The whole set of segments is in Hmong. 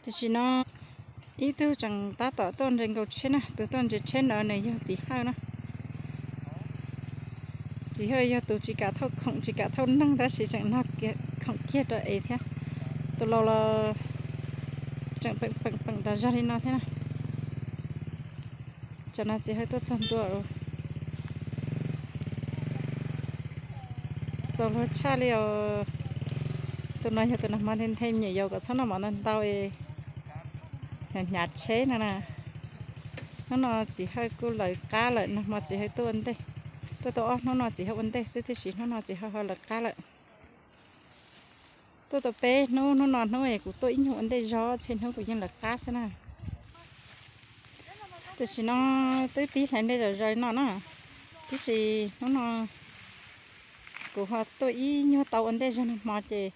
Tam sim no ib tug tseem tab tom tuaj ntses nkaus tsheb na, tus tuaj ntses tsheb ntawd nws yog txiv Hawj na. Txiv Hawj yog tus tsis kam thauj khoom tsis kam thauj neeg tab sis tseem nug khoom kiag rau es thiab. Tus laus los tseem peem peem peem tas zog li no thiab na. Tsam no txiv Hawj tuaj txog ntua, txaus luag tshaj li os. Tus no yog tus nag hmo nthe nthe me nyuam yaus kom txhob noj mov ntau ntau, hnyav hnyav tsheb no na. Hnub no txiv Hawj kuj lawv qab lawm, nag hmo txiv Hawj tuaj ua ntej, tuaj tau ob hnub no txiv Hawj ua ntej xwb tiam sis hnub no txiv Hawj ho lawv qab lawm. Tuaj tau peb hnub, hnub no hnub es kuv tuaj ib nyuag ua ntej zog, tsheej hnub kuv yeej lawv qab xwb na. Tam sim no twb pib hlais nplej zom zaws no na, tiam sis hnub no kuv ho tuaj ib nyuag tau ua ntej zog nag hmo ces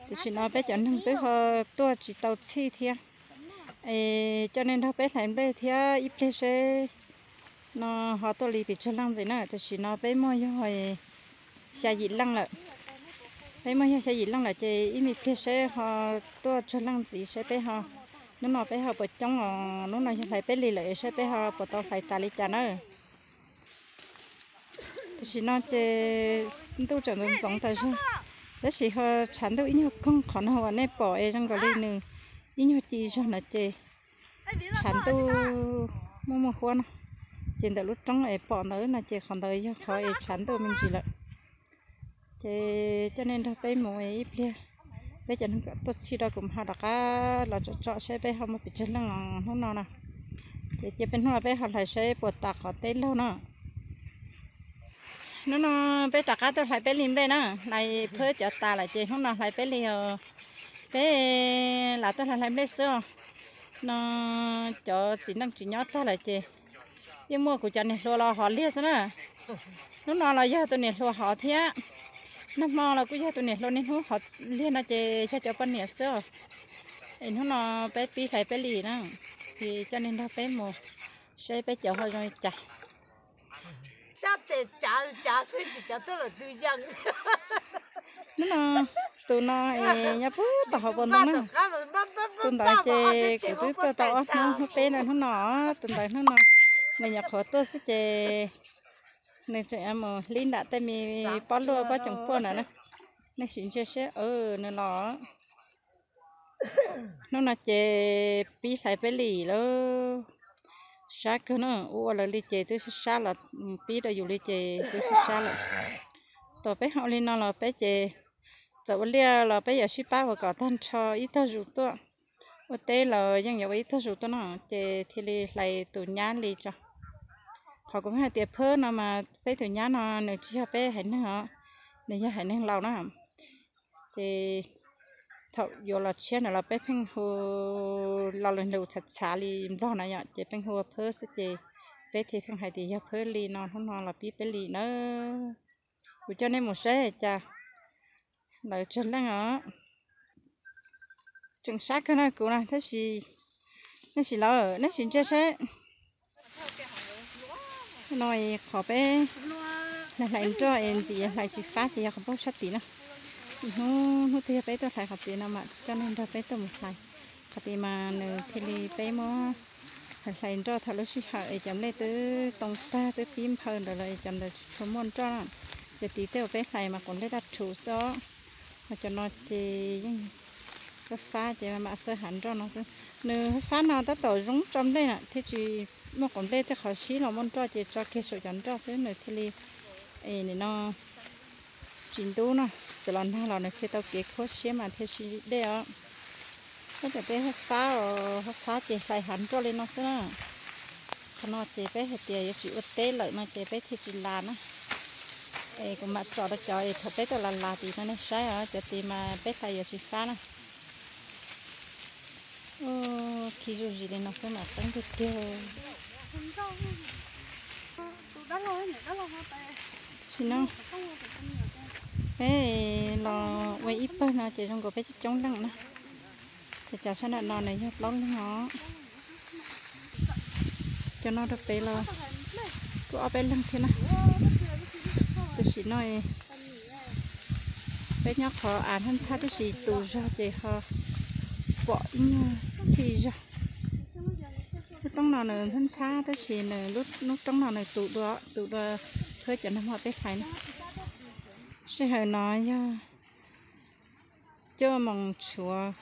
tam sim no peb cov neeg twb ho tuaj tsis tau txhij thiab. Es coj nej nrog peb hlais nplej thiab ib pliag seb no ho tuaj li pes tsawg leej ntxiv na. Tam sim no peb muaj yog xya yim leej lawm. Peb muaj yog xya yim leej lawm ces ib me pliag seb ho tuaj tsawg leej ntxiv seb peb ho, hnub no peb ho puas coob os, hnub no yog hlais peb li lawm seb peb ho puas tau hlais tas li cas na. Tam sim no ces ntuj tseem ntxoov ntxoov tas zog, tab sis ho tshav ntuj ib nyuag koog qhov no uas nej pom es zoo nkaus li nws ib nyuag ci zog no ces tshav ntuj muaj muaj huab no, ces ntawm lub roob es pom ntawd no ces qhov ntawd yog qhov es tshav ntuj me ntsis lawm. Ces coj nej nrog peb mus ib pliag, peb cov neeg kom tuaj txhij rau kuv mam ho rov qab los tsom tsom seb peb ho muaj pes tsawg leej os hnub no na. Ces cia peb hnub no peb ho hlais seb puas tas qhov teb laug no. Hnub no peb rov qab tuaj hlais peb li nplej na, hlais phab cov tas lawm ces hnub no hlais peb li os. Peb lam tuaj hlais hlais nplej xwb os. No cov txiv neej tsis nyob tag lawm ces yeej muaj kuv cov niam hluas los hov liag xwb na. Hnub no los yog tus niam hluas hov thiab, nag hmo los kuj yog tus niam hluas niaj hnub hov liag no ces yog cov poj niam xwb os. Es hnub no peb pib hlais peb li na, ces coj nej nrog peb mus seb peb cov ho zoo li cas. Hnub no tus no es nyob puag tom hauv paus ntoo na. Tus ntawd ces kuv twb tuaj tau ob hnub, hnub peb no hnub no, tus ntawd hnub no nws nyuam qhuav tuaj xwb ces nws tseem mus hlib nram tej me pob luaj pob coom puaj ntawd na. Nej sim ntsia seb, nws los. Hnub no ces pib hlais peb li lawm. Sab kawg na, ua ua lawv li ces twb sab sab los, pib rau yus li ces twb sab sab lawm. Thaum peb ho ua li no los peb ces txawm ua liaj los peb yuav sib pab ua kom tag nrho ib tog zus tuaj, ua teb los yeej yuav ua ib tog zus tuaj no ces thiaj li hlais tus nyab li tso. Qhov kuv hais tias phab no mas peb tus nyab no nws tsis yog peb haiv neeg os, nws yog haiv neeg laus na. Ces thaum yuav los tshiab ntawd los peb pheej hu lo lus txhav txhav li nplog na yom, ces pheej hu ua phab xwb ces peb thiaj pheej hais tias yog phab li no, hnub no los pib peb li na. Kuv coj nej mus saib cas lawv tsawg leej os. Tseem sab kawg na kuv na, tab sis nej sim lawm, nej sim ntsia seb. No qhov peb hlais hlais nroj es ntxim hlais tsis fab ces yog qhov npauj sab tid na. Hnub hnub twg yog peb tuaj hlais qhov tid no mas coj nej nrog peb tuaj mus hlais. Qhov tid mas nws thiaj li peb muab hlais hlais nroj thaum lub sij hawm es cov nplej twb too tag twb pib nphaw ntawd los es cov ntawd tsis tshua muaj nroj na. Cov tid tej uas peb hlais mas quav nplej daj rhuv xwb os. Ho cov no ces yeej fab fab ces mam xawb hav nroj no xwb. Nws fab no tab tom zoo tso nplej na thiaj tsis muaj quav nplej, tej qhov sib los muaj nroj ces tso kiag saum cov nroj xwb nws thiaj li, es nim no tsis ntub na. Txawm los nag los nws thiaj tau kev khuab siab mas thiaj sib dej os. Tab tom peb hab fab os, hab fab ces hlais hav nroj li no xwb na. Qhov no ces peb hais tias yuav tsis ua teb lawm no ces peb thiaj tsis las na. Es kuv mam tso rau cov es thaum peb tuaj las las tid no nej saib os, cov tid mas peb hlais yuav tsis fab na. Khi zuj zus li no xwb mas qeeb tiag tiag. Sim no peb los ua ib pawg no ces zoo nkaus peb coob coob leej na. Ces cov sab nram no nws yog plaub leeg os. Cov no rau pem los kuj ob peb leeg thiab na. Tam sim no peb nyob qhov av ntxhab ntxhab tib si tus zog ces ho pom ib nyuag txhij zog. Lub roob no nws ntxhab ntxhab tab sis nws lub, lub roob no nws tus dua, tus dua khawb cov nag hmo peb hlais na. Sij hawm no yog cuaj moos tshuav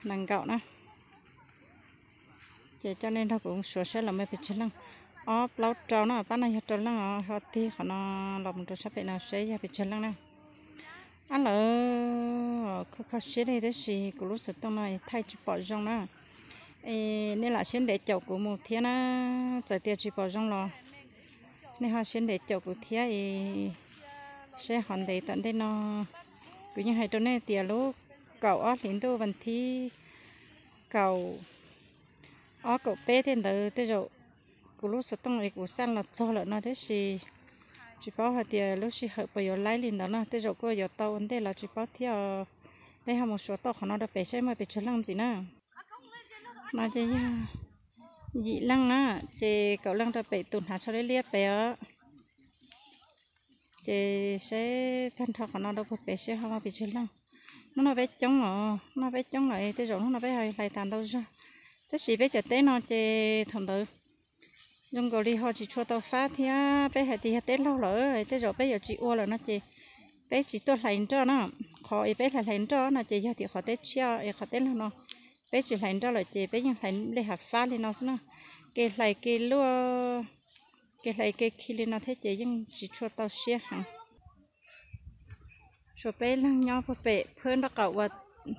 nees nkaum na. Ces coj nej nrog kuv suav saib los muaj pes tsawg leej. Ob plaub rau no, pab no yog rau leej os, ho tig qhov no los mus rau sab pem no seb yog pes tsawg leej na. Ab lawm, kho kho siab li tab sis kuv lub xov tooj no thaij tsis pom zoo na. Es nej lam siab ntev caum kuv mus thiab na, txawm tias tsis pom zoo los nej ho siab ntev caum kuv thiab es seb ho ntev tom ntej no. Kuv yeej hais rau nej tias lub kaum ob hlis ntuj vas thib kaum ob kaum peb tej ntawd tej zaum kuv lub xov tooj es kuv xaj los txog lawm no tab sis tsis paub hais tias lub sij hawm puas yuav laib li ntawd no, tej zaum kuj yuav tau ua ntej los tsis paub thiab os. Peb ho mus suav tau qhov no rau pem seb muaj pes tsawg leej ntxiv na. No ces yog yim leej na, ces kaum leej rau pem tus hnav tsho liab liab pem os. Ces seb tag nrho qhov no rau puag pem seb ho muaj pes tsawg leej. Hnub no peb coob os, hnub no peb coob lawm tej zaum hnub no peb ho hlais tas ntau zog. Tab sis peb cov teb no ces thaum ntawd zoo nkaus li ho tsis tshua tau fab thiab, peb hais tias yog teb laug lawm tej zaum peb yuav tsis ua lawm no ces peb tsis tuaj hlais nroj na. Qhov es peb hlais hlais nroj no ces yog tim qhov teb tshiab es qhov teb laug no peb tsis hlais nroj lawm ces peb yeej hlais nplej hav fab li no xwb na. Kev hlais kev luaj, kev hlais kev khi li no thiab ces yeej tsis tshua tau siab heev. Tshuav peb leeg nyob puag pem phab nraub qaum uas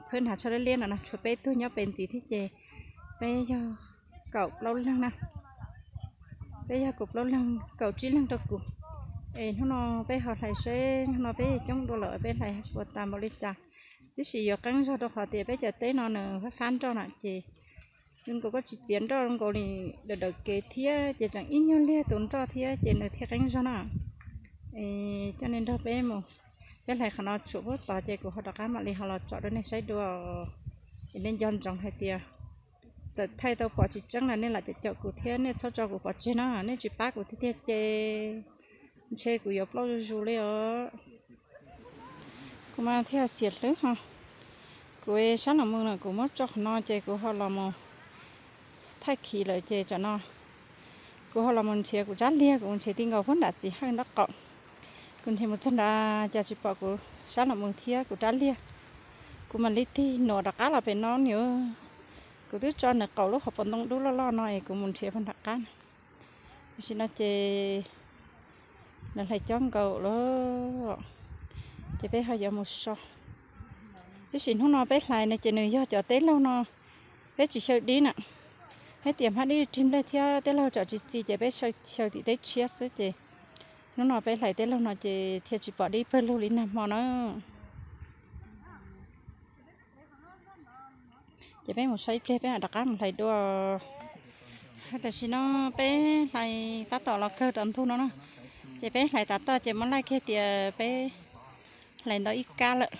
phab hnav tsho liab liab no no, tshuav peb tug nyob pem ntxiv thiab ces peb yog kaum plaub leeg na. Peb yog kaum plaub leeg, kaum tsib leeg rau kuv. Es hnub no peb ho hlais seb hnub no peb coob dua lawm peb hlais tsis ua tas npaum li cas. Tab sis yuav qeeb zog rau qhov tias peb cov teb no nws fab fab nroj na ces zoo nkaus koj tsis txiav nroj zoo nkaus li daws daws kev thiab ces tseem ib nyuag liag tus nroj thiab ces nws thiaj qeeb zog na. Es coj nej nrog peb mus, peb hlais qhov no tshuam puag tod ces kuv ho rov qab mam li ho los tsom rau nej saib dua. Es nej nco ntsoov hais tias txawm thaij tau pom tsis tseeb los nej lam caum caum kuv thiab nej txhob tso kuv pov tseg na, nej tsis pab kuv tiag tiag ces ntshe kuv yuav ploj zuj zus li os. Kuv mas thiaj xiam hlwb ho. Kuv sab los mus no kuv muab tso qhov no ces kuv ho los mus thaij khiv lawm ces tsam no kuv ho los mus nrhiav kuv rab liag, kuv mus nrhiav ti nkaus puag nram txiv hawj nraub qaum. Kuv nrhiav mus txog nrad cas tsis pom kuv sab los mus thiab kuv rab liag. Kuv mam li tig nuam rov qab los pem no niam. Kuv twb tso nws qaum lub hauv paus ntoo dub loj loj no es kuv mus nrhiav puag nram qab no. Tam sim no ces lawv hlais cob nkaus lawm, ces peb ho yuav mus so. Tab sis hnub no peb hlais no ces nws yog cov teb laug no, peb tsis xyaw dib na. Hais tias hmab dib rig nplej thiab teb laug tsam tsis txi ces peb xyaw tim teb tshiab xwb ces hnub no peb hlais teb laug no ces thiaj tsis pom dib pawg lug li nag hmo na. Ces peb mus so ib pliag peb mam rov qab mus hlais dua. Tam sim no peb hlais tab tom los kawg rau ntug no na. Ces peb hlais tav toj ces muab laij kiag tias peb hlais ntau ib kab lawm.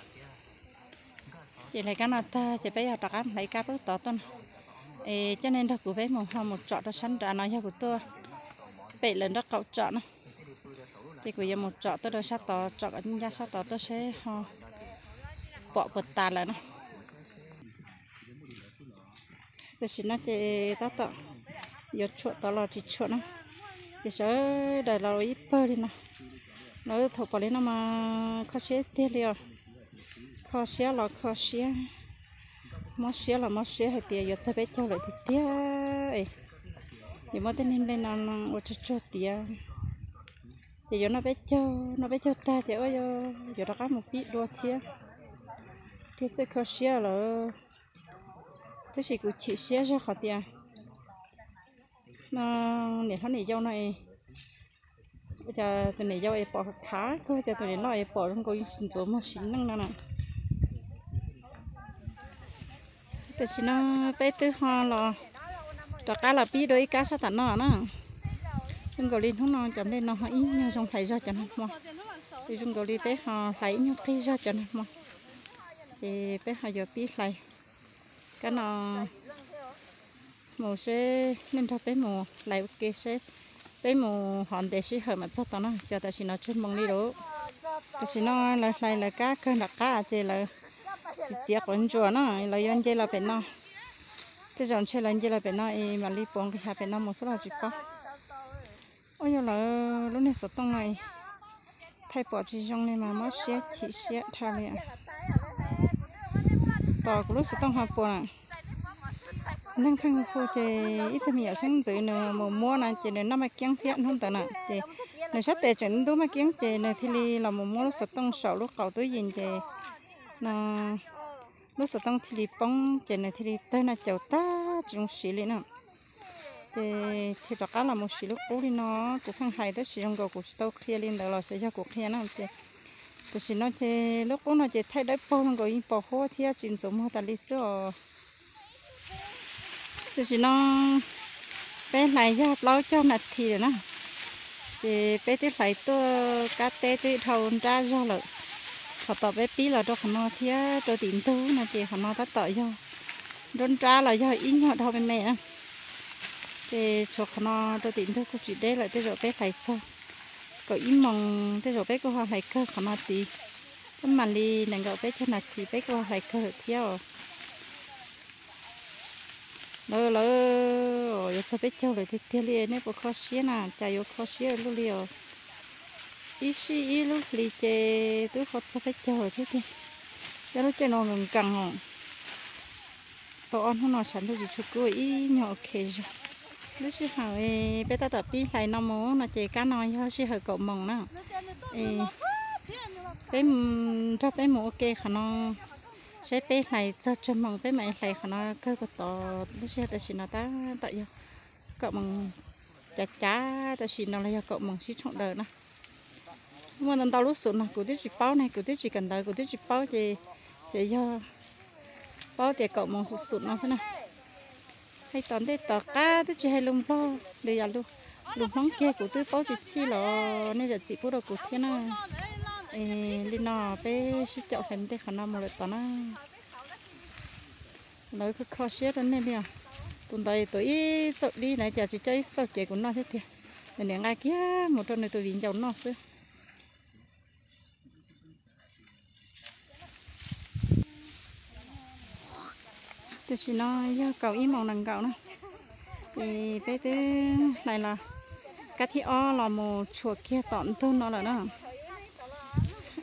Ces hlais kab no tag ces peb yog rov qab mus hlais ib kab pub tod tuaj na. Es coj nej nrog kuv peb mus ho mus tsom rau sab nrad no yog kuv tuaj pem lawv nraub qaum tsom na. Ces kuv yuav mus tsom tuaj rau sab tod, tsom kom ncaj sab tod tuaj seb ho pom puas tas lawm na. Tam sim no ces tab tom yuav tshuam tod los tsis tshuam na. Ces sawv daws los ib pawg li no. Lawv thaum pom li no mas kho siab tiag li os. Kho siab los kho siab, mob siab los mob siab hais tias yuav txog peb caug lawm tiag tiag es yuav muab tej niag nplej no ua tsuag tsuag tiav. Ces yuav noj peb caug, noj peb caug tag ces yuav rov qab mus pib dua thiab, thiaj txawj kho siab lawm. Tab sis kuv chim siab zog qhov tias no niam hlob niam yau no es ua cas tus niam yau es pom khav kawg, cas tus niam loj es pom zoo nkaus ntxuav muag sim neej no na. Tam sim no peb twb ho los rov qab los pib dua ib kab sab tom no na. Zoo nkaus li hnub no cov nplej no ho ib nyuag zoo hlais zog cov nag hmo. Ces zoo nkaus li peb ho hlais ib nyuag qig zog cov nag hmo. Ces peb ho yuav pib hlais kab no mus seb, nej nrog peb mus hlais ua ke seb, peb mus hov ntev sij hawm mam txog tod na, xyov tam sim no tsawg moos li lawm. Tam sim no lawv hlais lawv kab kawg nram qab ces lawv txiav txiav quav ntsuas no, lawv yuav nce los pem no. Tej zaum ntshe lawv nce los pem no es mam li puav nqis hav pem no mus xwb los tsis paub. Ua yog lawv lub niag xov tooj no thaij pom tsis zoo li mas mob siab chim siab dhau li. Tos kuv lub xov tooj ho puas na. Neeg pheej hu ces ib tug me nyuam xeeb ntxwv nws mus muab no ces nws noj maj kiab thiab hnub ntawd na ces nws sab tes tseem ntub maj kiab ces nws thiaj li los mus muab lub xov tooj saum lub qaum tub yees ces no lub xov tooj thiaj li poob ces nws thiaj li tawg noj caum tag tsis zoo siv li na. Ces thiaj rov qab los mus siv lub qub li no. Kuv pheej hais tab sis zoo nkaus kuv tsis tau qhia li ntawd los xyov yog kuv qhia na ces tam sim no ces lub qub no ces thaij dawb paug zoo nkaus yeej pos huab thiab tsis ntxuav muag tas li xwb os. Tam sim no peb hlais yog plaub caug nas this lawm na, ces peb twb hlais tuaj kab teb twb dhau nrab zog lawm. Qhov tom peb pib los rau qhov no thiab rau tim ntug no ces qhov no tab tom yog nruab nrab los yog ib nyuag dhau me me na. Ces tshuav qhov no rau tim ntug kuj tsis deb lawm, tej zaum peb hlais txog kaum ib moos tej zaum peb kuj ho hlais kawg qhov no tid. Peb mam li nees nkaum peb caug nas this peb kuj ho hlais kawg lawm thiab os. Lawv, lawv, yuav txog peb caug lawm tiag tiag li, nej puas kho siab na? Cas yuav kho siab luaj li os. Ib sij ib lub hlis ces twb ho txog peb caug lawm thiab tiag. Cov lub caij no nkees nkees os. Tau ob hnub no tshav ntuj tsis tshua kub ib nyuag ok zog. Lub sij hawm peb tab tom pib hlais no mus no ces kab no yog sij hawm kaum moos na. Peb nrog peb mus ua ke qhov no, saib peb hlais txog tsawg moos peb mam hlais qhov no kawg puag tod. Lub sij hawm tam sim no tab tom yog kaum moos cav cav tam sim no los yog kaum moos sib tshooj daws na. Muaj ntau ntau lub xum no kuv twb tsis paub ne, kuv twb tsis kawm ntawv kuv twb tsis paub ces, ces yog paub tias kaum moos xum xum no xwb na. Hais tom ntej tom qab twb tsis hais lus Nplog li, yam lus Hmoob kiag kuv twb paub tsis txhij los nej zam txim pub rau kuv thiab na. Li no peb sib caum hlais ntej qhov no mus lawm tod na. Lawv kho kho siab rau nej li os. Tus ntawd tus ib txoj dib na cas tsis coj ib txoj cev kuv noj thiab tiag. Nws niam nqa kiag mus rau nws tus viv ncaus noj xwb. Tam sim no yog kaum ib moos nees nkaum na, es peb twb hlais los kab thib ob los mus tshuam kiag tom ntug no lawm na.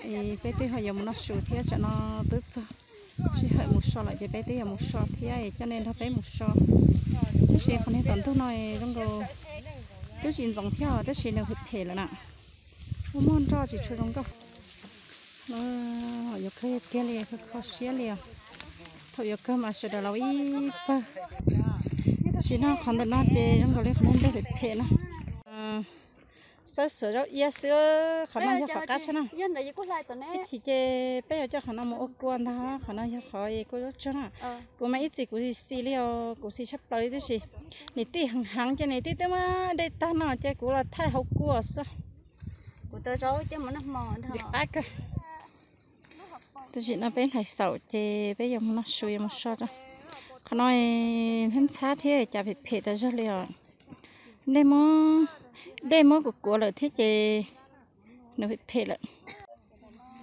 Es peb twb ho yuav mus noj su thiab, tsam no twb txog sij hawm mus so lawm ces peb twb yuav mus so thiab, coj nej nrog peb mus so. Tab sis qhov niag tom ntug no zoo nkaus twb tsis ntxoov thiab tab sis nws phem phem lawm na. Muaj muaj nroj tsis tshua zoo nkauj. Yuav kawg tiag li, kho siab li os. Thaum yuav kawg mas sawv daws laus ib pawg. Tam sim no qhov ntawm no ces zoo nkaus li qhov niag ntug phem phem no. Xawb xuas zaub iab xwb, qhov no yog qhov qab tshaj na. Ib chim ces peb yuav coj qhov no mus ua kua ntag, qhov no yog qhov kua zaub tsuag na. Kuv mas ib txhis kuv xis li os, kuv xis tshaj plaws li tab sis niam tij heev heev ces niam tij twb muab dej tag no ces kuv los thaij hauv kua xwb. Ntxim qab kawg. Tam sim no peb hlais xaum ces peb yuav mus noj su yuav mus so rau. Qhov no ntxhab ntxhab thiab cas phem phem tas zog li os. Dej muab, dej muab kuv kuav lawm thiab ces nws phem phem lawm.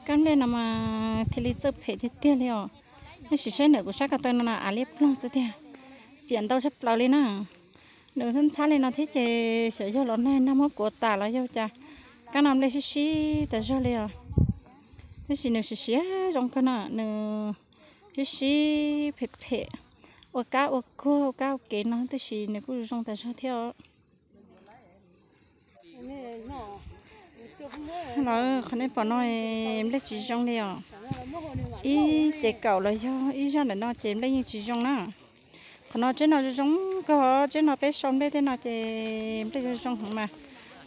Kab nplej no mas thiaj li txawj phem tiag tiag li os. Tab sis saib ntawm kuv sab ko taw no no av liab ploog xwb tiag. Xiam ntau tshaj plaws li na. Nws ntxhab ntxhab li no thiab ces xyov yog los nag nag muab kuav tas los yog cas, kab no nplej sib sib tas zog li os. Tab sis nws siav siav zoo kawg no, nws sib sib phem phem, ua kab ua kuag ua kab ua kev no tab sis nws kuj zoo tas zog thiab os. Los qhov nej pom no nplej tsis zoo li os. Ib ces kaum los yog ib zaj ntawm no ces nplej yeej tsis zoo na. Qhov no tsheb no zoo zoo kawg, tsheb no peb sau nplej tej no ces nplej zoo zoo heev mas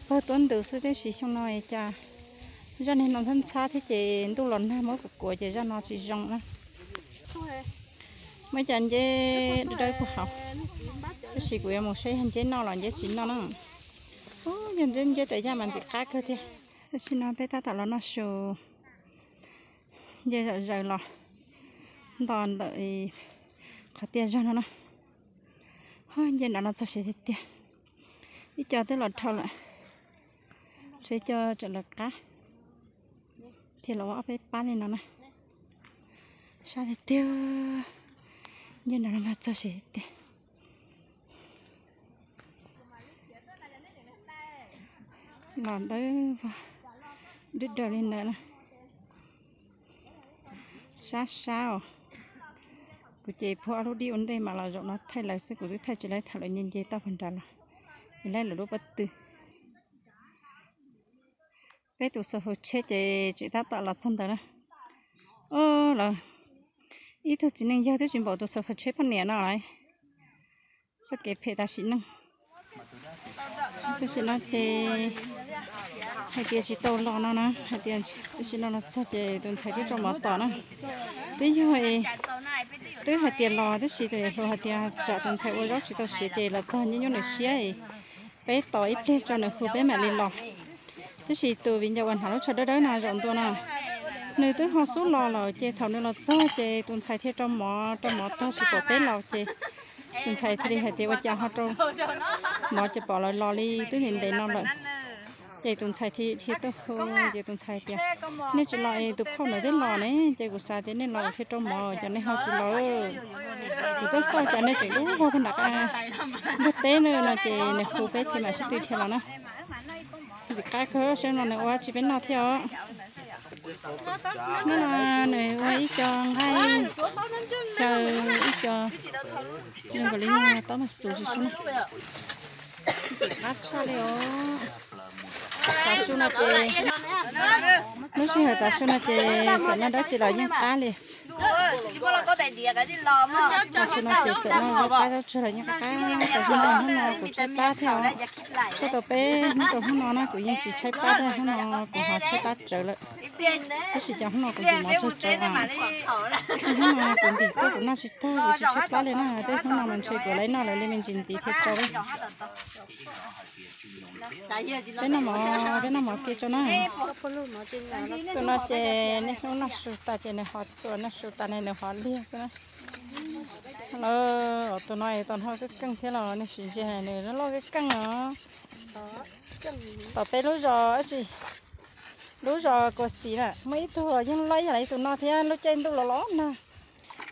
pawg tuab ntws xwb, tab sis xyoo no cas zaj niag no ntxhab ntxhab thiab ces ntuj los nag muab kuv kuav ces zaj no tsis zoo na. Muaj ib co nceb dawb dawb puag hauv, tab sis kuv yuav mus saib yog nceb noj los nceb tsis noj na. Ub, yog nceb nceb tas yaj mas ntxim qab kawg thiab. Tam sim no peb tab tom los noj su, nce zom zaws los nto ntawm qhov tiaj zog no na. Ho nce nrad no txog siav tiag tiag. Ib co twb los dhau lawm, tshuav ib co tseem lawv qab thiaj los ua ob peb pab li no na. Sab tiag tiag, nyob no los mas txog siav tiag. Los dawb vog, dawb daws li ntawd na. Sab sab os. Kuv ces phuab ob lub dib ua ntej mas los zaum no thaij lawv xwb, kuv twb thaij tsis lawv tham lawv nce nce toj puag nrad los, es lawv lub pob tw. Peb tus xav faus tsheb ces tseem tab tom los txog ntawd na. Lawv ib tug txiv neej yawg twb tsis npaum tus xav faus tsheb poj niam no lawm. Txoj kev phem tam sim no, tam sim no ces hais tias tsis tau los no na, hais tias tam sim no los txog ces tus ntxhais twb rau mov tom na. Twb yog, twb hais tias los tab sis tus hluas hais tias tsam tus ntxhais ua zaub tsis tau siav ces los txog nyuaj nyuaj nws siab, peb tos ib pliag tso nws hu peb mam li los. Tab sis tus viv ncaus uas hnav lub tsho dawb dawb no zaum ntua no, nws twb ho xub los lawm ces thaum nws los txog ces tus ntxhais thiaj rau mov, rau mov tag tsis pom peb los ces tus ntxhais thiaj li hais tias ua cas ho rau mov ces pom lawv los li twb ntev ntev no lawm. Ces tus ntxhais thiaj tuaj hu, ces tus ntxhais tias nej tsis los es tus phauj nws twb los ne, ces kuv xav tias nej los thiaj rau mov, cas nej ho tsis los. Kuv twb xauj cas nej tseem dub vog puag nram qab npug teb no, ces nws hu peb thiaj mam sib tw dhia los na. Ntxim qab kawg, sab no nws ua tsis peb noj thiab os. Hnub no nws ua ib co nqaij xyaw, ib co zoo nkaus li tob maj xus tsis sub na. Ntxim qab tshaj li os. Tav su no ces, lub sij hawm tav su no ces txawm noj dab tsi los yeej qab li. Tav su no ces txawm noj zaub qab zaub tsuag los yeej qab, tab sis hnub no kuv tshaib plab thiab os. Tuaj tau peb hnub rau hnub no na kuv yeej tsis tshaib plab thiab, hnub no kuv ho tshaib plab tsawv lawm. Tab sis cas hnub no kuv tus mov tsawg tsawv, hnub no kuv ntim tuaj kuv noj tsis tag kuv tsis tshaib plab li na, tej hnub no mas ntshe kuv lawv noj lawv li me ntsis ntxiv thiaj tsau. Peb noj mov, peb noj mov kiag tso na. Tus no ces niaj hnub noj su tas ces nws ho txuas, noj su tas ne nws ho liag xwb na. Lawv tus no es tau noj keej keej thiab los nej sim ntsia nws loj loj keej keej os. Tom peb lub zos dab tsi, lub zos Kua Xis na muaj ib tug yeej loj ib yam li tus no thiab, lub caij ntuj los los nag.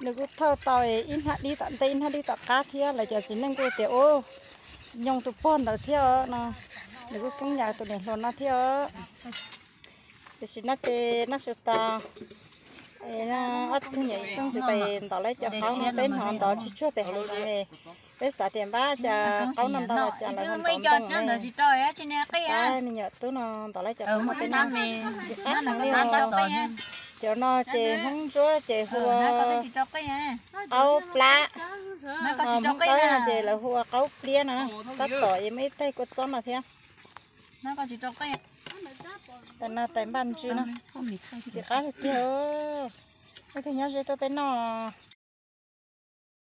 Nws kuj thauj tau ib hnab dib tom ntej ib hnab dib tom qab thiab, lawv cov txiv neej kuj tias ub, nyob tus pog ntawd thiab os no. Nws kuj keeb yam tus niam hluas no thiab os. Tiam sis no ces noj su tas, ob tug nyuam ib xeeb ntxiv pais ntov lawv cov qaub no, peb hnov ntov tsis tsuag pem hav zoov es peb xav tias npab cas qaub no ntau los cas lawv ho ntov ntoo ne. Pab me nyuam tub no ntov lawv cov qaub no peb noj ntxim qab heev li os. Cov no ces Hmoob Ntsuab ces hu ua qaub plab, Hmoob Dawb no ces lawv hu ua qaub pliab na. Tab tom es muaj ib tais kua txob no thiab. Tais no tais npaj ntsw no, ntxim qab tiag tiag. Ib tug nyob ze tuaj peb noj.